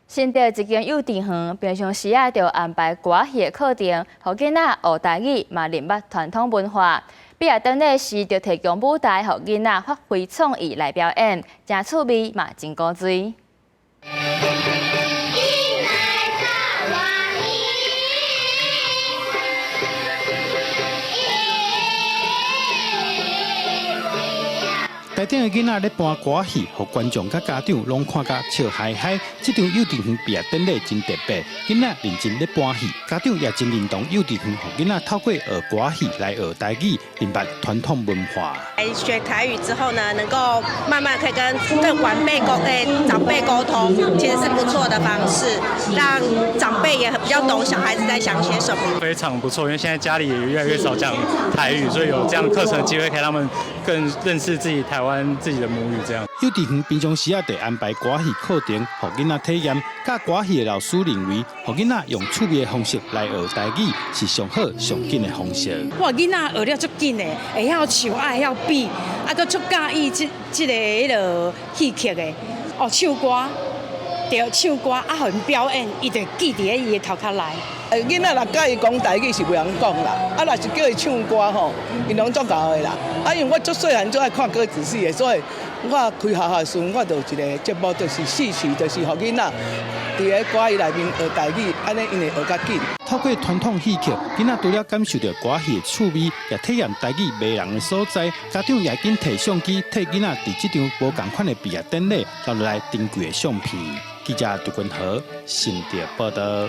新竹一間幼稚園平常時仔就安排歌仔戲的課程，予囡仔學台語，嘛認捌傳統文化。畢業典禮時就提供舞台，予囡仔發揮創意來表演，誠趣味嘛真古錐。台頂的囡仔咧搬歌仔戲，予觀眾佮家長攏看甲笑嗨嗨。這場幼稚園畢業典禮真特別，囡仔認真咧搬戲，家長也真認同幼稚園予囡仔透過學歌仔戲來學台語，認捌傳統文化。學台語之後呢，能夠慢慢可以跟晚輩溝長輩溝通，其實是不錯的方式，讓長輩也比較懂小孩子在想些什麼。非常不錯，因為現在家裡也越來越少講台語，所以有這樣課程機會，可以讓他們更認識自己台灣自己的母語。這樣。幼稚園平常時仔就安排歌戲課程，予囡仔體驗。教歌戲的老師認為，予囡仔用趣味的方式來學台語，是上好上緊的方式。哇，囡仔學了足緊的，會曉唱，會曉比，啊，閣足佮意這這个彼落戲曲的，哦，唱歌，對，唱歌啊，予𪜶表演，伊就記佇咧伊的頭殼內。囡仔若佮伊講台語是袂曉講啦，啊，若是叫伊唱歌吼，𪜶攏足𠢕的啦。啊，因為我足細漢就愛看歌仔戲的，所以我開學校的時陣，我就有一個節目，就是戲曲，就是予囡仔佇咧歌戲內面學台語，按呢𪜶會學較緊。透過傳統戲曲，囡仔除了感受著歌戲的趣味，也體驗台語迷人的所在。家長也緊提相機，替囡仔佇這場無仝款的畢業典禮留落來珍貴的相片。記者杜君和新竹報導。